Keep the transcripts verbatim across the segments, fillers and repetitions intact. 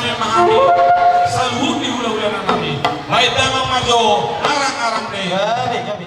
Memahami saluhut ni hulahula nami. Baen damang ma jo arang-arang ni. Gabe, gabe.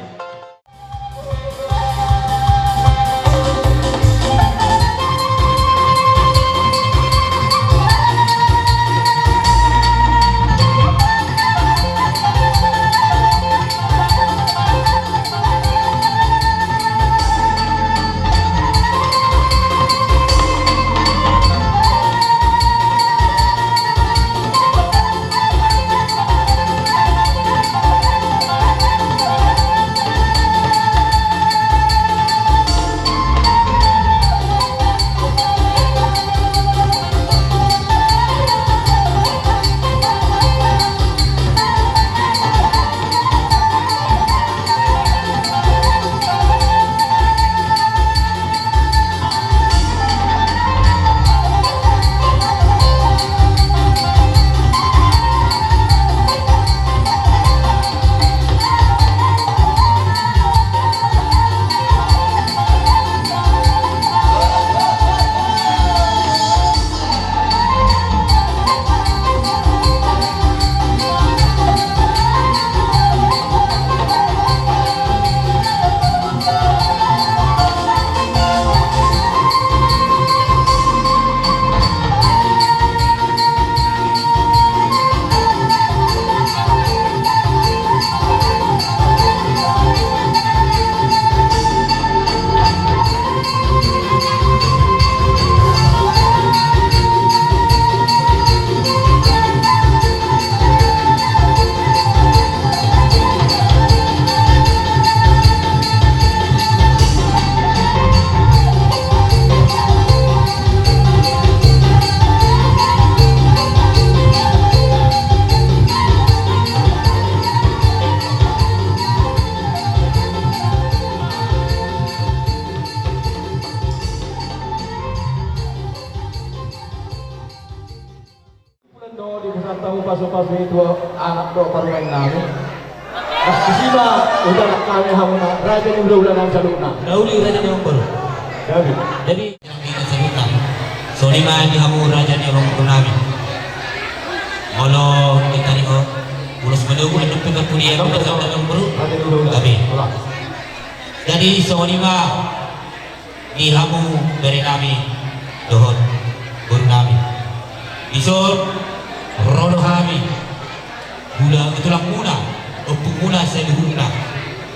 Bulan do di bulan tahu pasu-pasu itu anak do parumaen nami. Nah, di sini udah kami hamuna raja ni hulahula nami saluhutna. Daudi raja ni hulahula. Daudi. Jadi Yang di Kasarutan. Songon i ma di hamu raja ni amangboru nami. Molo di taringot ulos manogu, andung pe parpudi, andung pe parpudi. Gabe. Jadi songon i ma di hamu bere nami dohot boru nami. Dison ro do hami. Hula, tulangmuna, ompungmuna saluhutna.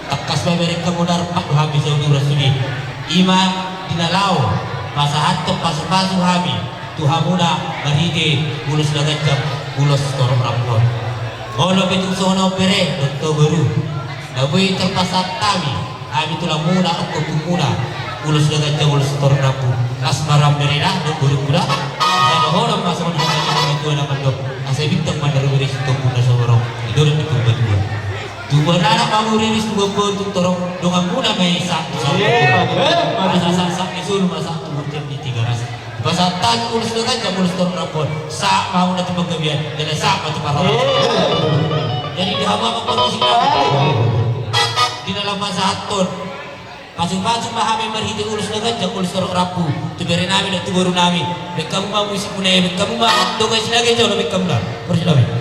Tangkas ma berengkon, modar pat do hami saudara sude. I ma di na laho pasahathon pasu-pasu hami tu hamuna marhite ulos na ganjang, ulos torop rambu on. Molo pe tung songon on bere dohot boru, na boi tarpasahat hami. Hami tulangmuna, ompungmuna, ulos na ganjang, ulos torop rambu. Las ma roha, berena dohot borumuna. Asa dohonon ma songon hata ni natuatua na mandok: Asa bintang ma na rumiris, tombun na so borok di dolok ni Purbatua. Tubuan anak ma muriris, tubuan boru tung torop, donganmuna ma i sahat tu sahat. Asa sahat-sahat ni solu ma sahat tu bontean ni Tigaras. Pasahat hami ulos na ganjang, ulos torop rambu on. Sahat ma hamuna tu panggabean, jala sahat ma tu parhorasan. Jadi di hamu amang parmusik nami, di na laho pasahathon pasu-pasu ma hami marhite ulos na ganjang, ulos torop rambu, tu bere nami dohot tu boru nami. Baen hamu ma musikmuna i, baen hamu ma dongan sinaga jolo, baen hamu da. Boru sinaga.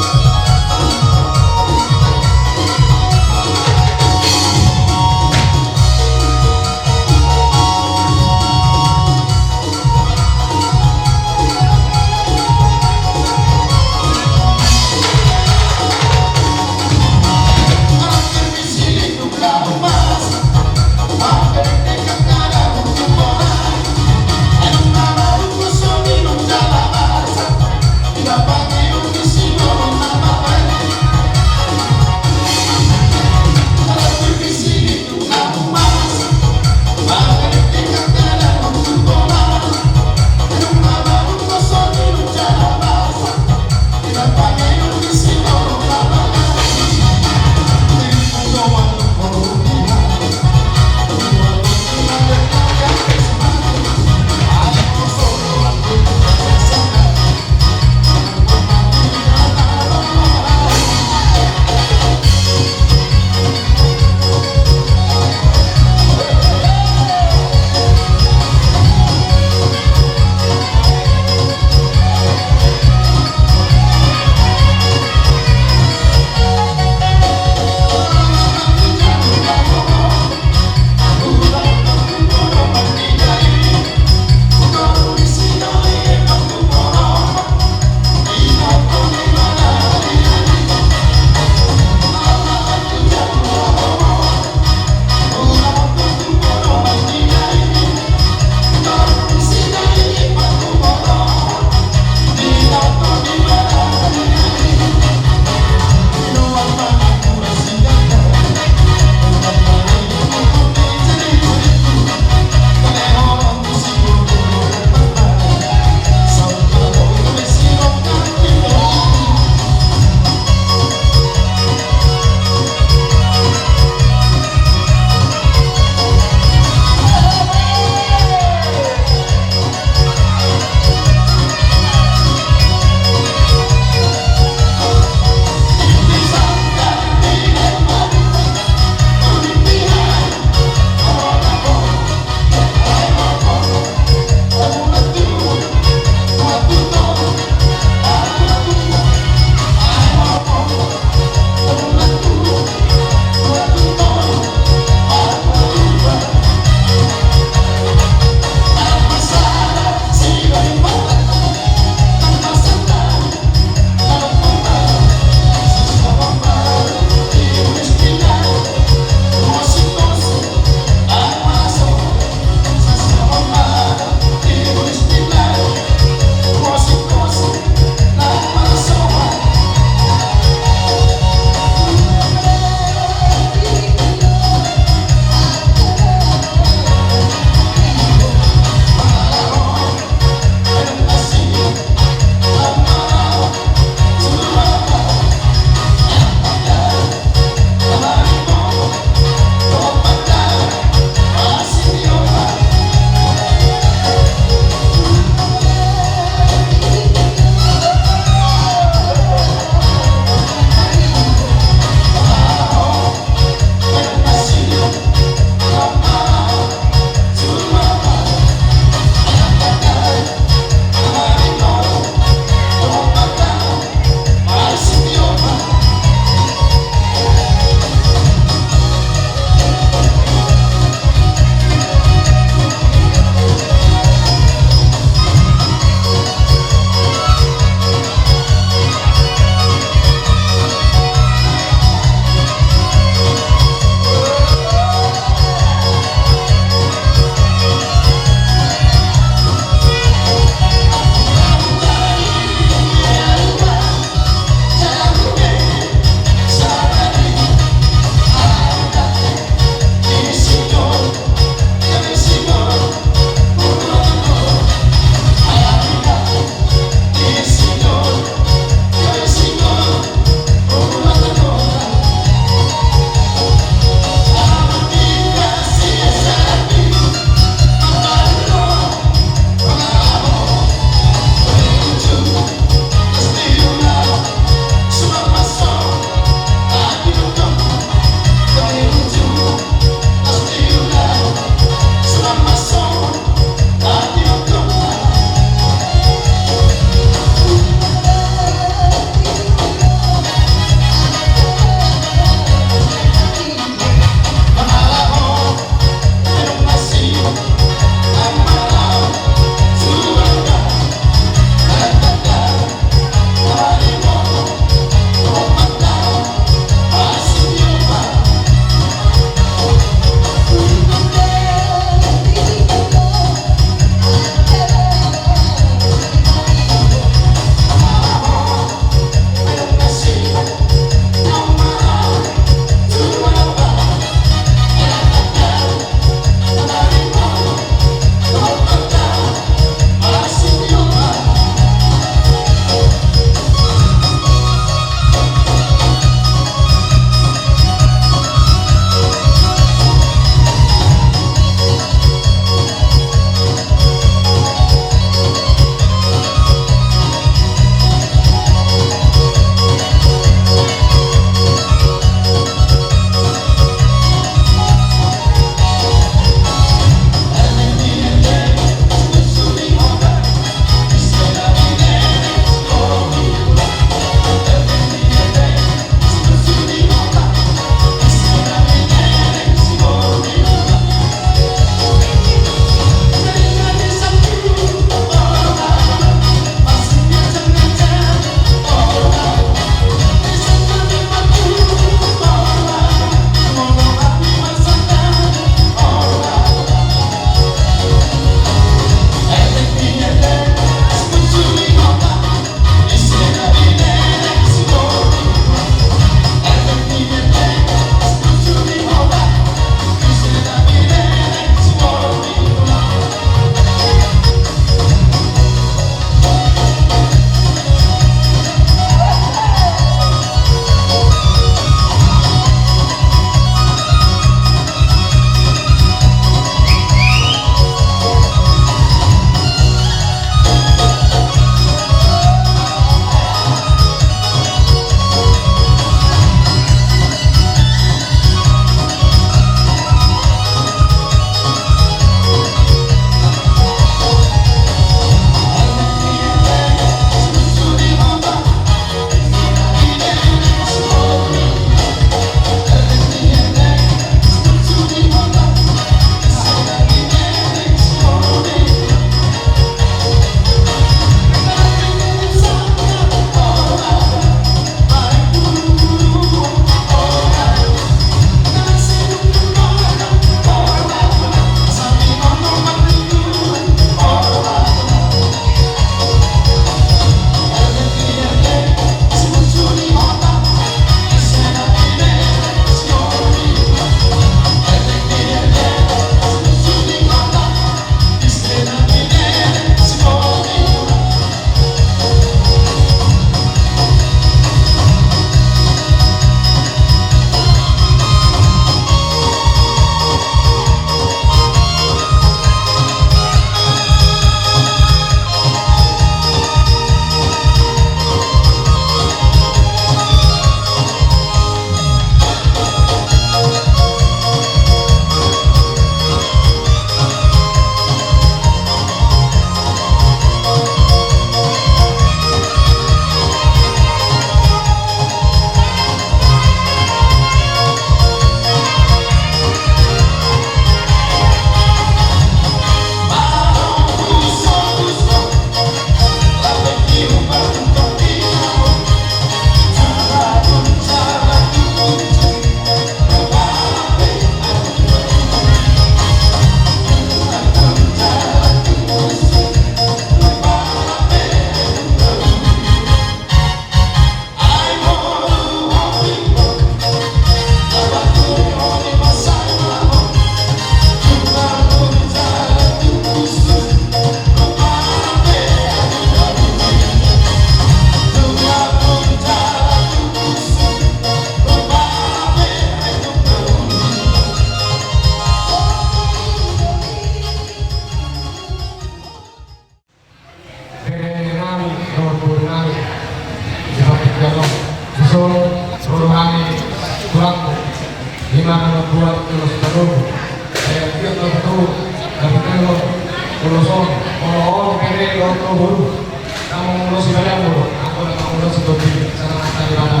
Songon i, salam tali rana.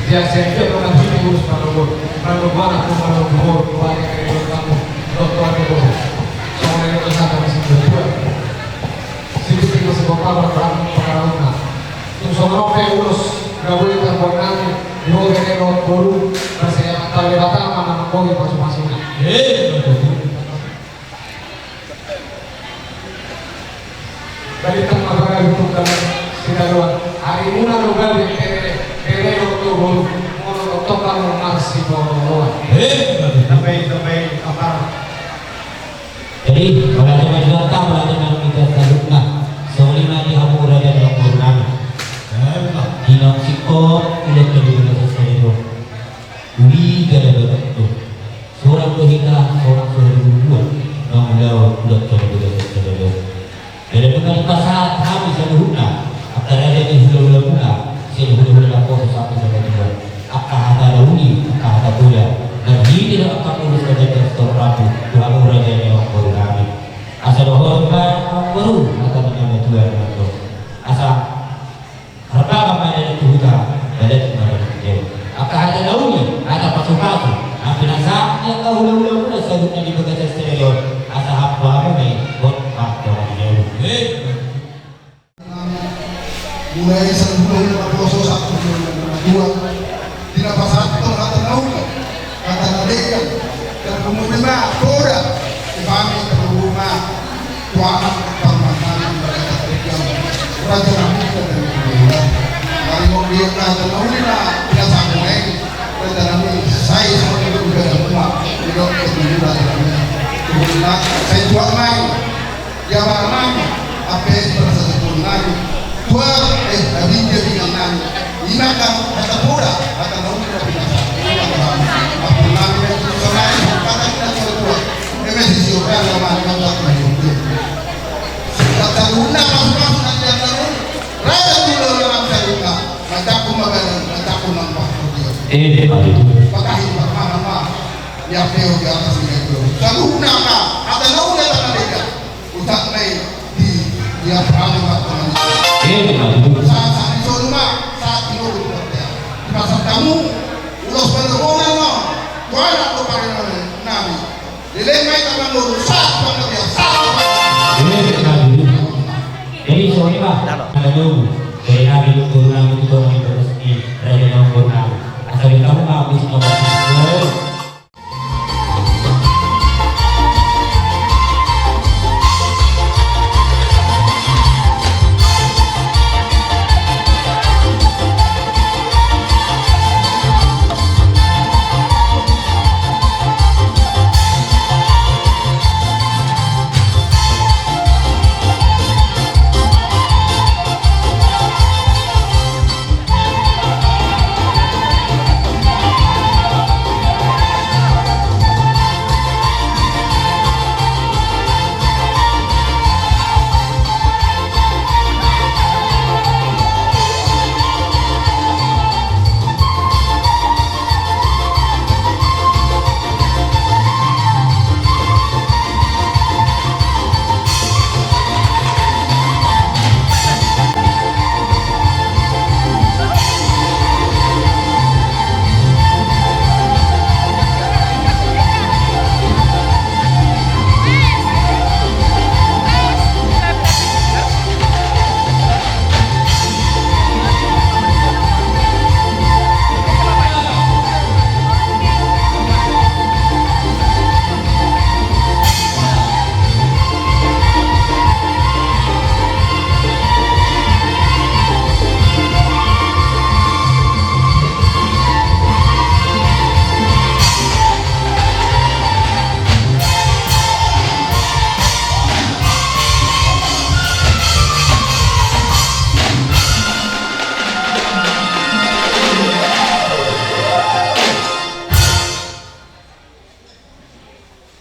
Dia saya dia pernah hini urus panogon. Panogon aku panogon. Banyak dari dua kamu. Doktor itu. Soalnya itu satu masih berdua. Situ itu sebuah kabar perang pengarahuna. Tung songon pe urus. Gak boleh terbuat nanti. Di bawah ini lo boru. Rasanya mata lewat mana mengkori pasu-pasunya. Eh, betul. Jadi tong mabaga hukum dalam sitaruan. Ari muna do gabe, bere, bere do do bolu, molo do tong kamu marsi bolu. Eh, sampai, sampai apa? Jadi, pada teman-teman, pada teman kita selanjutnya. Songon i ma di hamu raja dalam guru nami. Di nang sikot, udah jadi bagasan saya do. Uli gada bagat do. Sorang do hita, sorang so di dua. Mangulahon ulang coba beda coba beda. Jadi dengan pasahat hami saluhutna. Antara jadi hula-hula mula. Sini hula-hula na poso satu sama dua. Angka hata na uli, angka hata poda. Dan hini do angka urus raja Kristor Rabu. Tuhan raja ni orang baru kami. Asa dohor ba orang baru. Angka menambah Tuhan. Asa Harpaga ma na di huta, badan ma na di jeu. Angka hata na uli, hata pasu-pasu. Angka na sahat ni angka hula-hula muna saluhutna di bagasan sadari on. Asa hamu ma i, hot ma na di jeu. Mulai saluhutna hula-hula na poso satu hula-hula na tua. Di na pasahat hata na uli. Hata na denggan, tarlumobi ma, poda, di hami tarlumobi ma, tu anak, parumaen nami, raja na denggan, raja na muda dan muda. Tarlumobi ma, hata na uli na, pinasahat nami, raja nami, sai songon i do, di dokter nami, raja nami. Tuhuna, sai tuat ma i. Ia ma nami, ampe prasasakon nami, tuat, eh, abinja binang nami, i ma angka hata poda, hata na uli na pinasa, i ma angka nami, ampe nami na itu sonai, hata na tua, eme sisi okan na mani mantap na itu. Hata na uli na pasu-pasu na di hata na uli, raja tu lawan nami saluhutna, mantap ku ma badan, mantap ku ma pasu dia. Eh, Pak. Patahi, Pak, mana, Pak? Ia peo di atas ni itu. Saluhutna, Pak, hata na uli na pinasa. Utak na i di, di apa ada waktu. Eh, betul. Saat, saat di sono ma, saat di sono ma. Di pasar tamu, ulos panogongan ma. Tuan aku paling nami. Leleng ma i taman dulu, saat panogongan, saat. Eh, betul. Jadi, sorry, Pak. Ada dulu. Dari nami, dulu nami, itu orang yang terus di, dari yang dulu nami. Asal kita mau habis, nggak apa-apa.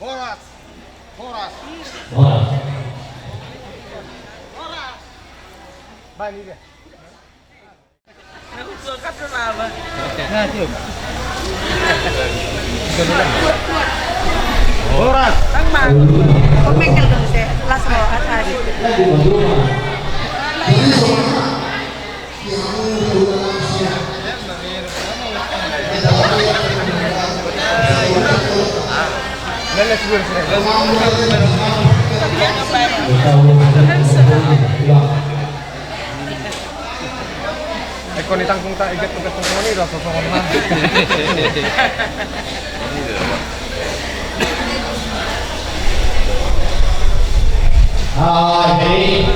Horas. Horas. Horas. Horas. Bani dia. Horas. Bang, Bang. Kau mengkel dong, saya. Las, Bang. Atas. Eko ni tangkung ta igat tugas tongkong ni rasa songon na. Ah, jadi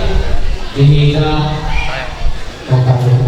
ini kita tongkong